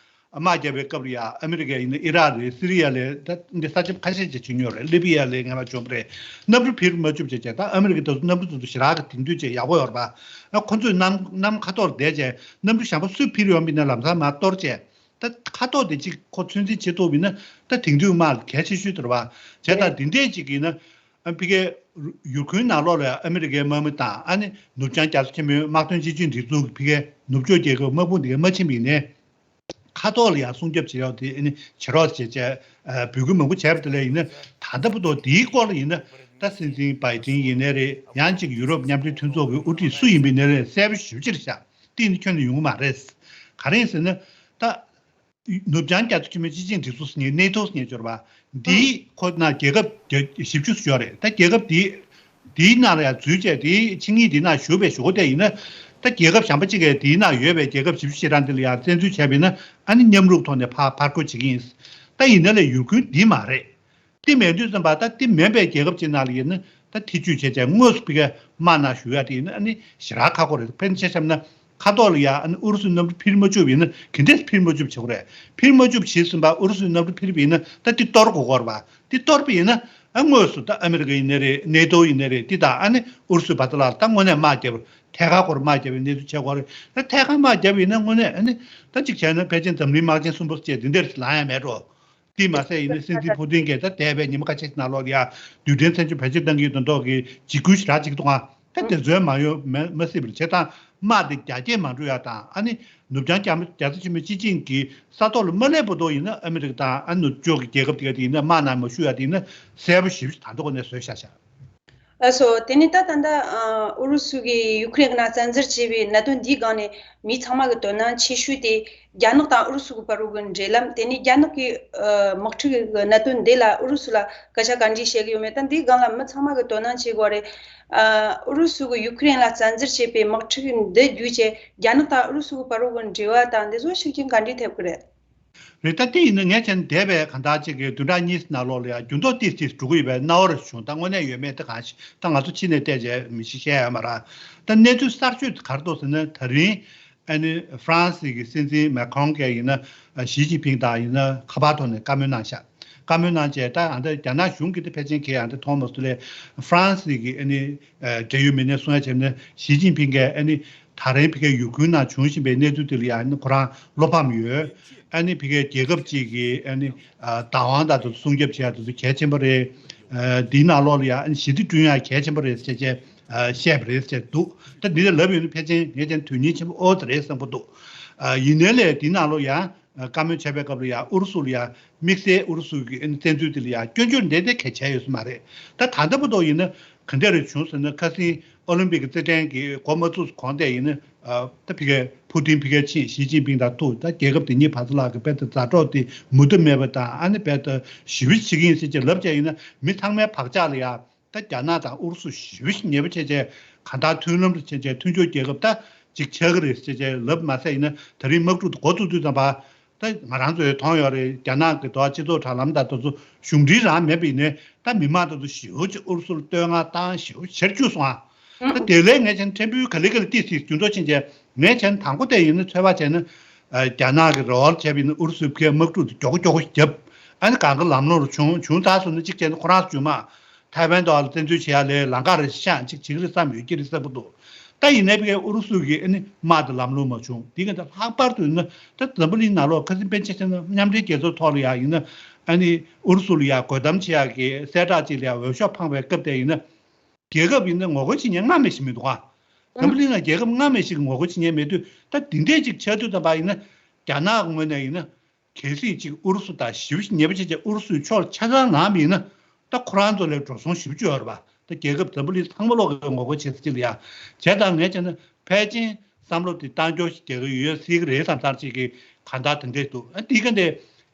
དམག་རྒྱབ་པའི་སྐབས་ལ་ཡ་ཨ་མི་རི་ཀ་ཡིན་ན་ཨི་རག་རེད། སི་རི་ཡ་ལས་ད་འདི་ས་ཆ་ཁ་ཤས་ཅིག་བྱིན་ཡོད་རེད། ལི་བི་ཡ་ལས་ངན་པ་བྱུང་བ་རེད། གནམ་གྲུ་འཕུར་མ་བཅུག་བྱས་བྱས་ད་ཨ་མི་རི་ཀ་དེ་ཚོ་གནམ་གྲུ་དེ་ཚོ་ཞེ་དྲག་གི་དེང་དུས་བྱས་ཡག་པོ་ཡོད་རེད་པ། ཁོ་ཚོས་གནམ་གནམ་ཁ་ཐོག་ལ་བསྡད་བྱས་གནམ་གྲུ་གཞན་པ་སུས་འཕུར་ཡོང་བ་ཡིན་ན་ལམ་སང་མར་གཏོར་བྱས་ད་ཁ་ཐོག་དེ་གཅིག་ཁོ་ཚོད་འཛིན་བྱེད་ཐུབ་པ་ཡིན་ན་ད་དེང་དུས་དམག་གལ་ཆེ་ཤོས་དེ་རེད་པ། བྱས་ད་དེ་འདྲས་ཅིག་ཡིན་ན་ཨ་ཕ་གིའི་ཡུ་ཁུན་ནང་ལོགས་ལ་ཨ་མི་རི་ཀའི་དམག་མི་དང་ཨ་ནི་ནུབ་བྱང་རྒྱ་མཚོ་ཆེན་པོའི་དམག་དོན་སྤྱི་སྤྱོད་སྒྲིག་འཛུགས་ཀྱི་ཕ་གིའི་ནུབ་ཕྱོགས་རྒྱལ་ཁབ་དམག་དཔུང་དེ་གའི་མ་ཕྱིན་པ་ཡིན་ནའི། ཁ་ཐོག་ལ་ཡང་སྲུང་སྐྱོབ་བྱེད་ཡག་དེ་ཨ་ནི་བྱེད་རོགས་བྱེད་བྱས་འབོད་སྐུལ་མང་པོ་བྱས་པ་དེ་ལས་ཡིན་ན་ད་ལྟ་བར་དུ་དེའི་སྐོར་ལ་ཡིན་ན་ད་སྲིད་འཛིན་བྷའི་ཏིན་ཡིན་ནའི་རེད། ཡང་གཅིག་ཡུ་རོབ་མཉམ་འབྲེལ་མཐུན་ཚོགས་ཀྱི་དབུ་ཁྲིད་སུ་ཡིན་པ་ཡིན་ནའི་རེད། གསལ་པོ་ཞེ་པོ་ཅིག་རེད་ཤག་ཏིས་ནི་ཁྱོན་ནས་ཡོང་གི་མ་རེད། ག་རེ་ཡིན་ཟེར་ན། ད་ནུབ་བྱང་རྒྱ་མཚོ་ཆེན་པོའི་སྤྱི་ཆིངས་སྒྲིག་འཛུགས་ཟེར་མཁན་ནེ་ཏོ་ཟེར་མཁན་ཅིག་ཡོད་རེད་པ། འདིའི་ཁོ་ན་རྒྱལ་ཁབ་བརྒྱ་བཞི་བཅུ་ཙམ་ཡོད་རེད། ད་རྒྱལ་ཁབ་འདི་འདིའི་ནང་ལ་ཡང་འཛུལ་བྱས། འདིའི་ཆིངས་ཡིག་འདིའི་ནང་ཞུགས་པའི་གཞུག་གུ་དེ་ཡིན་ན། ད་རྒྱལ་ཁབ་གཞན་པ་གཅིག་གིས་འདིའི་ནང་ཡོད་པའི་རྒྱལ་ཁབ་བཞི་བཅུ་ཞེ་གྲངས་འདི་ལ་ཡང་བཙན་འཛུལ་བྱས་པ་ཡིན་ན། ཨ་ནི་མཉམ་རུབ་ཐོག་ནས་ཕར་ཕར་རྒོལ་བྱེད་ཀྱི་ཡིན། ད་ཡིན་ན་ལས་ཡུལ་ཁུལ་འདི་མ་རེད། དེ་མེད་དུས་ཙམ་པ། ད་དེ་མིན་པའི་རྒྱལ་ཁབ་ཅིག་ནང་ལ་ཡིན་ན། ད་ཐེ་བྱུས་བྱས་བྱས་དངོས་སུ་ཕ་གིར་དམག་ནང་ཞུགས་ཡ་དེ་ཡིན་ན། ཨ་ནི་ཞེ་དྲག་ཁག་པོ་རེད། ཕལ་ཆེར་བཤད་ན། ཁ་ཐོག་ལ་ཡ་ཨ་ནི་ཨུ་རུ་སུའི་གནམ་གྲུ་འཕུར་མ་བཅུག་པ་ཡིན་ན། ག་འདྲས་འཕུར་མ་བཅུག་པ་བྱེད་དགོས་རེད། འཕུར་མ་བཅུག་པ་བྱས་ཙམ་པ། ཨུ་རུ་སུའི་གནམ་གྲུ་འཕུར་པ་ཡིན་ན། ད་དེ་གཏོར་དགོས་ཀྱི་རེད་པ། དེ་གཏོར་པ་ཡིན་ན། ཨ་དངོས་སུ་ད་ཨ་མི་རི་ཀ་ཡིན་ན་རེད། ནེ་ཏོ་ཡིན་ན་རེད། དེ་དང་ཨ་ནི་ཨུ་རུ་སུའི་བར་དུ་ལ་ད་དངོས་གནས་དམག་རྒྱབ། ཐད་ཀར་སྐོར་དམག་རྒྱབ་པའི་གནས་ཚུལ་བྱེད་དགོས་རེད། ད་ཐད་ཀར་དམག་རྒྱབ་པ་ཡིན་ན་དངོས་གནས་ཨ་ནི་ད་གཅིག་བྱས་ན་ཕལ་ཆེར་འཛམ་གླིང་དམག་ཆེན་གསུམ་པོ་བཅས་འདི་འདིར་ལངས་ཡ་མེད་འགྲོ། དེ་མ་ཟད་ཡིན་ན་སྲིད་འཛིན་ཕུ་ཏིན་གྱིས་ད་འདས་པའི་ཉི་མ་ཁ་ཤས་ནང་ལོགས་ལ་ཡ་རྡུལ་ཕྲན་མཚོན་ཆ་བེད་སྤྱོད་གཏང་གི་ཡོད་མདོག་གི་འཇིགས་སྐུལ་ཞེ་དྲག་བྱེད་ཀྱི་འདུག་ཨ། ད་དེ་ཚོའི་མ་ཡོང་མ་མ་སྲིད་པ་རེད། བྱས་ཙང་དམག་དེ་རྒྱ་སྐྱེད་མ་འགྲོ་ཡ་དང་། ཨ་ནི་ནུབ་བྱང་རྒྱ་མཚོ་ཆེན་པོའི་སྤྱི་ཆིངས་ཀྱི་ས་ཐོག་ལ་མ་སླེབས་བར་དུ་ཡིན་ན། ཨ་མི་རི་ཀ་དང་ཨ་ནུབ་ཕྱོགས་ཀྱི་རྒྱལ་ཁབ་དེ་ག་དེ་ཡིན་ན་དམག་ནང་མ་ཞུགས་ཡ་དེ་ཡིན་ན་གསལ་པོ་ཞེ་པོ་ཞིག་ད་ལྟ་གོ་ནས་བཟོས་བཞག་བཞག་ལགས་སོ། དེ་ནས་ད་ད་ལྟ་ཨ་ཨུ་རུ་སུ་གིས་ཡུ་ཁུ་རེན་གྱི་ནང་བཙན་འཛུལ་བྱས་པའི་གནད་དོན་འདིའི་སྒང་ནས་མི་ཚང་མ་གི་དོ་སྣང་ཆེ་ཤོས་དེ་རྒྱ་ནག་དང་ཨུ་རུ་སུ་གི་བར་དུ་གི་འབྲེལ་ལམ། དེ་ནས་རྒྱ་ནག་གི་ཨ་དམག་འཁྲུག་གི་གནད་དོན་འདི་ལ་ཨུ་རུ་སུ་ལ་སྐད་ཆ་ག་འདྲས་བཤད་ཀྱི་ཡོད་མེད། ད་འདིའི་སྒང་ལ་མི་ཚང་མ་གི་དོ་སྣང་བྱེད་དགོས་རེད། ཨ་ཨུ་རུ་སུ་གིས་ཡུ་ཁུ་རེན་ལ་བཙན་འཛུལ་བྱས་པའི་དམག་འཁྲུག་འདི་བརྒྱུད་བྱས་རྒྱ་ནག་དང་ཨུ་རུ་སུ་གི་བར་དུ་གི་འབྲེལ་བ་དང་འདི་ཚོ་ཤུགས་རྐྱེན་ག་འདྲས་ཐེབས་ཀྱི་རེད། རེད། ད་དེ་ཡིན་ན་ངས་བྱས་ན་འདས་པའི་གང་ལྟར་ཅིག་གི་བདུན་ཕྲག་གཉིས་ནང་ལོགས་ལ་ཡང་འགྱུར་ལྡོག་ཏོག་ཙམ་འགྲོ་གི་ཡོད་པའི་སྣང་བ་རེ་བྱུང་། ད་དངོས་གནས་ཡོད་མེད་དེ་གང་ཞིག་ད་ང་ཚོ་ཕྱི་ནས་བལྟས་བྱས་མི་ཤེས་བཤད་ཡོད་མ་རེད། ད་གནས་ཚུལ་གསར་ཤོས་དེ་ག་རེ་འདུག་ཟེར་ན། ད་རིང་ཨ་ནི་ཧྥ་རན་སི་གི་སྲིད་འཛིན་མེ་ཁོང་གིས་ཡིན་ན་ཞི་ཅིན་ཕིང་དང་ཡིན་ན་ཁ་པར་ཐོག་ནས་བཀའ་མོལ་གནང་ཤག་བཀའ་མོལ་གནང་བྱས། ད་ཨ་ད་རྒྱ་ནག་གཞུང་གིས་དེ་ཕལ་ཆེར་གས་ཨ་ད་མཐོང་མ་སོང་ལས། ཧྥ་རན་སི་གི་ཨ་ནི་འབྲེལ་ཡོད་མི་སྣས་གསུང་ཡ་བྱས་ན། ཞི་ཅིན་ཕིང་གིས་ཨ་ནི་ད་རིང་ཕ་གིའི་ཡུལ་ཁུལ་ནང་བྱུང་བཞིན་པའི་གནས་ཚུལ་དེ་ལ་ཡང་ཨ་ནི་ཁོ་རང་བློ་ཕམ་ཡོད། ཨ་ནི་ཕ་གིའི་རྒྱལ་ཁབ་ཅིག་གི་ཨ་ནི་བདག་དབང་དང་དེ་ཚོ་སྲུང་སྐྱོབ་བྱེད་ཡ་དེ་ཚོ་གལ་ཆེན་པོ་རེད། འདིའི་ནང་ལོགས་ལ་ཡང་ཨ་ནི་ཞི་བདེ་བསྐྲུན་ཡ་གལ་ཆེན་པོ་རེད་ཟེར་བྱས་བཤད་པ་རེད་ཟེར་འདུག་ད་འདི་ལ་ལབ་ཡོད་ན་ཕལ་ཆེར་ངས་ཀྱང་དོན་སྙིང་ཆེན་པོ་ཨོ་ཙི་རེད་བསམ་གྱི་འདུག་ཡིན་ནའི་ལས་འདིའི་ནང་ལོགས་ཡང་བཀའ་མོལ་བྱས་པའི་སྐབས་ལ་ཡང་ཨུ་རུ་སུ་ལ་ཡང་དམིགས་བསལ་ཨུ་རུ་སུ་གི་བཙན་འཛུལ་དེ་ལ་ཡང་སྐྱོན་བརྗོད་འདི་འདྲ་གང་ཡང་བྱས་ཡོད་ས་མ་རེད། ད་ད་ལྟ་བར་དུ་ཡིན་ན་ག་འདྲ་རེ་བྱུང་ཟེར་ན། ཁ་སང་ཨོ་ལིམ་པིག་གི་རྩེད་འགྲན་གྱི་འགོ་མ་བཙུགས་གོང་དེ་ཡིན་ན། ད་ཕ་གིའི་ཕུ་ཏིན་ཕ་གིར་ཕྱིན། ཞི་ཅིན་ཕིང་དང་ཐུག་ད་རྒྱལ་ཁབ་དེ་གཉིས་བར་དུ་ལ་གི་རྦད་དེ་མཛའ་གྲོགས་དེ་མུ་མཐུད་མེད་པ་དང་། ཨ་ནི་རྦད་དེ་ཞི་བ་བྱེད་ཀྱི་ཡིན་ཟེར་གྱི་ལབ་བྱས་ཡིན་ན། མི་ཚང་མའི་བག་ཆགས་ལ་ཡང་ད་རྒྱ་ནག་དང་ཨུ་རུ་སུ་ཞི་བ་ཞིག་ཉེ་པོ་བྱས་བྱས། གང་ལྟར་མཐུན་ལམ་དུ་བྱས་བྱས་མཐུན་ཕྱོགས་རྒྱལ་ཁབ་ད་ཅིག་ཆགས་ཀྱི་རེད་ཟེར་བྱས་ལབ་མ་ཟད་ཡིན་ན། ད་རིང་དམག་འཁྲུག་དེ་འགོ་བཙུགས་དུས་ཙམ་པ། ད་ང་རང་ཚོས་མཐོང་ཡོད་རེད། རྒྱ་ནག་གི་འགྲོ་བ་སྤྱི་ཚོགས་དྲ་ལམ་དང་དེ་ཚོ་གཞུང་འབྲེལ་རང་མེད་པ་ཡིན་ནའི། ད་མི་མང་དེ་ཚོ་ཞེ་པོ་ཅིག་ཨུ་རུ་སུ་ལ་བསྟོད་བསྔགས་བཏང་། ཞེ་པོ་ཆེར་སྐྱུག་སོང་ཨ། ད་དེ་ལས་ངས་བྱས་ན་ཕྲན་བུ་ག་ལེ་ག་ལེ་ཏོག་ཙམ་འགྱུར་ལྡོག་ཕྱིན་བྱས། ངས་བྱས་ན་དང་པོ་དེ་ཡིན་ན་ཚོད་དཔག་བྱས་ན། ཨ་རྒྱ་ནག་གི་རེ་བ་བྱས་པ་ཡིན་ན་ཨུ་རུ་སུས་ཕ་གིར་དམག་འཁྲུག་དེ་མགྱོགས་པོ་མགྱོགས་པོ་བརྒྱབ། ཨ་ནི་གང་ག་ལམ་ལྷོང་རུ་བྱུང་བྱུང་ཚར་སོང་ན། གཅིག་བྱས་ན་ཁོ་རང་ཚོ་རྒྱུན་མ་ཐའེ་ཝན་ཐོག་ལ་བཙན་འཛུལ་བྱེད་ཡ་ལས་ལམ་ཁ་རེ་ཤང་ཅིག་བྱེད་ཀྱི་རེད་བསམ་ཡོད་ཀྱི་རེད་བསམ་གྱི་འདུག་ད་ཡིན་ནའི་ཕ་གིའི་ཨུ་རུ་སུ་གིས་ཨ་ནི་དམག་དེ་ལམ་ལྷོང་མ་བྱུང་། དེ་ག་ད་ལྷག་པར་དུ་ཡིན་ན་ད་འཛམ་བུ་གླིང་ནང་ལོགས་ཁ་སང་དཔེར་ན་ཆ་བཞག་ན་མཉམ་འབྲེལ་རྒྱལ་ཚོགས་ཐོག་ལ་ཡང་ཡིན་ན། ཨ་ནི་ཨུ་རུ་སུ་ལ་ཡང་རྒོལ་གཏམ་བྱེད་ཡག་གི་གསལ་བསྒྲགས་ཅིག་ལ་ཡང་འོས་ཤོག་འཕངས་པའི་སྐབས་དེ་ཡིན་ན། རྒྱལ་ཁབ་ཡིན་ན་ངོ་རྒོལ་བྱེད་མཁན་སྔ་མ་ཞིག་མི་འདུག་ཨ། འཛམ་བུ་གླིང་ལ་རྒྱལ་ཁབ་སྔ་མ་ཞིག་གིས་ངོ་རྒོལ་བྱེད་མཁན་མེད་དུས། ད་འདི་འདྲས་ཅིག་ཆགས་དུས་ཙམ་པ་ཡིན་ན། རྒྱ་ནག་གི་ངོས་ནས་ཡིན་ན། གལ་སྲིད་ཅིག་ཨུ་རུ་སུ་དང་ཞི་བ་ཞིག་ཉེ་པོ་བྱས་བྱས་ཨུ་རུ་སུའི་ཕྱོགས་ལ་ཆ་ཚང་ལངས་པ་ཡིན་ན། ད་ཁོ་རང་ཚོ་ལ་འགྲོ་སོང་ཞེ་པོ་ཅིག་ཡོད་རེད་པ། ད་རྒྱལ་ཁབ་འཛམ་བུ་གླིང་ཚང་མ་ལོག་གིས་ངོ་རྒོལ་བྱེད་ས་ཅིག་ལ་ཡ། བྱས་ཙང་ངས་བྱས་ན་ཕལ་ཆེར་བསམ་བློ་དེ་བཏང་སྐྱོར་ཞིག་རྒྱག་གི་ཡོད་སྲིད་ཀྱི་རེད་བསམ་ཙང་ཅིག་གི་གང་ལྟར་དེ་འདྲས་འདུག་ཨ་འདི་ག་འདི་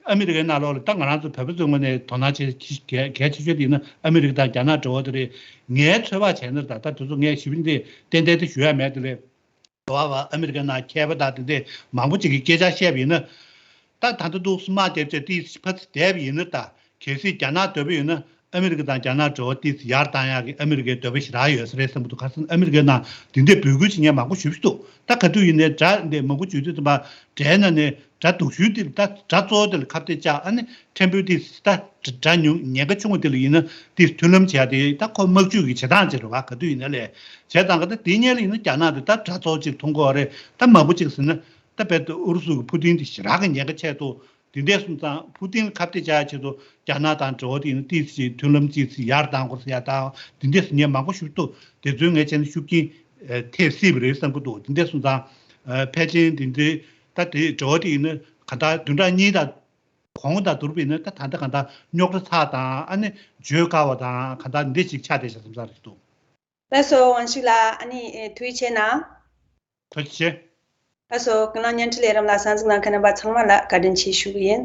ཨ་མི་རི་ཀའི་ནང་ལོགས་ལ་ད་ང་རང་ཚོ་བོད་པ་ཚོའི་ངོས་ནས་དོ་སྣང་བྱེད་གལ་གལ་ཆེ་ཤོས་དེ་ཡིན་ན་ཨ་མི་རི་ཀ་དང་རྒྱ་ནག་འབྲེལ་བ་དེ་རེད། ངའི་ཚོད་དཔག་བྱས་ན། ད་ད་དེ་ཚོ་ངས་ཞིབ་འདི་ཏན་ཏན་དེ་ཞུ་ཡ་མེད་དེ་རེད། འགྲོ་བ་བ་ཨ་མི་རི་ཀའི་ནང་མཁས་པ་དང་དེ་འདྲས་མང་པོ་ཅིག་གིས་སྐད་ཆ་བཤད་པ་ཡིན་ན། ད་ད་ལྟ་འདུག་སེ་དམག་རྒྱབ་བྱས་ཏོག་ཙམ་ཕར་ཚུར་བསྡད་པ་ཡིན་ན། ད་གལ་སྲིད་རྒྱ་ནག་འདོད་པ་ཡོད་ན་ཨ་མི་རི་ཀ་དང་རྒྱ་ནག་འབྲེལ་བ་ཏོག་ཙམ་ཡར་བཏང་ཡག་གི་ཨ་མི་རི་ཀའི་འདོད་པ་ཞེ་དྲག་ཡོད་ས་རེད་བསམ་གྱི་འདུག་ཁ་སང་ཨ་མི་རི་ཀའི་ནང་དེ་འདྲས་འབོད་སྐུལ་བྱེད་མཁན་མང་པོ་ཞེ་པོ་ཅིག་འདུག་ད་ག་དུས་ཡིན་ནའི་སྒྲ་འདི་མང་པོ་བརྗོད་དུས་ཙམ་པ། གྲས་ན་ནས་སྒྲ་སྡུག་ཤོས་དེ་ལ། ད་སྒྲ་གཙོ་བོ་དེ་ལ་ཁ་གཏད་བཅག་ཨ་ནི་ཕྲན་བུ་དེ་ད་སྒྲ་ཉུང་ཉེན་ཁ་ཆུང་བ་དེ་ལ་ཡིན་ན་དེ་མཐུན་ལམ་བྱས་ཏེ། ད་ཁོ་དམག་ཇུས་ཀྱི་བྱེད་སྟངས་ཅིག་རེད་པ། ག་དུས་ཡིན་ན་ལས་བྱས་ཙང་ག་ད་དེ་སྔོན་ལ་ཡིན་ན་རྒྱ་ནག་དེ་ད་སྒྲ་གཙོ་བོ་ཅིག་མཐོང་གི་ཡོད་རེད། ད་མང་པོ་ཅིག་ཟེར་ན། ད་རྦད་དེ་ཨུ་རུ་སུ་གི་ཕུ་ཏིན་དེ་ཞེ་དྲག་གི་ཉེན་ཁ་ཆེ་འདུག་དེ་འདྲས་སོང་ཙང་ཕུ་ཏིན་ལ་ཁ་གཏད་བཅག་ཡ་ཆེད་དུ་རྒྱ་ནག་དང་འབྲེལ་བ་དེ་ཡིན་ན་ཏོག་ཙམ་མཐུན་ལམ་ཏོག་ཙམ་ཡར་བཏང་དགོས་ཟེར་ཡ་དང་། དེ་འདྲས་ཟེར་མཁན་མང་པོ་ཞིག་འདུག་དེ་ཚོའི་ངས་བྱས་ན་ཤུགས་རྐྱེན་ཐེབས་སྲིད་པ་རེད་བསམ་གྱི་འདུག་དེ་འདྲས་སོང་ཙང་ཕལ་ཆེར་དེ་འདྲའི་ད་དེ་འབྲེལ་བ་དེ་ཡིན་ན་ག་ད་བདུན་ཕྲག་གཉིས་དང་གོང་དང་བསྡུར་བ་ཡིན་ན། ད་ད་ལྟ་གང་ལྟར་རྙོག་དྲ་ཚ་དང་། ཨ་ནི་བརྗོད་དཀའ་བ་དང་། གང་ལྟར་འདི་ཞིག་ཆགས་བསྡད་བཞག་བསམ་ས་རེད་འདུག་ལགས་སོ། ཝང་ཧྲི་ལགས། ཨ་ནི་ཐུགས་རྗེ་ཆེ་གནང་། ཐུགས་རྗེ་ཆེ། ལགས་སོ། ཀུན་གླེང་བརྙན་འཕྲིན་ལས་རིམ་ལ་གསན་གཟིགས་གནང་མཁན་རྣམ་པ་ཚང་མ་ལ་བཀའ་དྲིན་ཆེ་ཞུ་གི་ཡིན།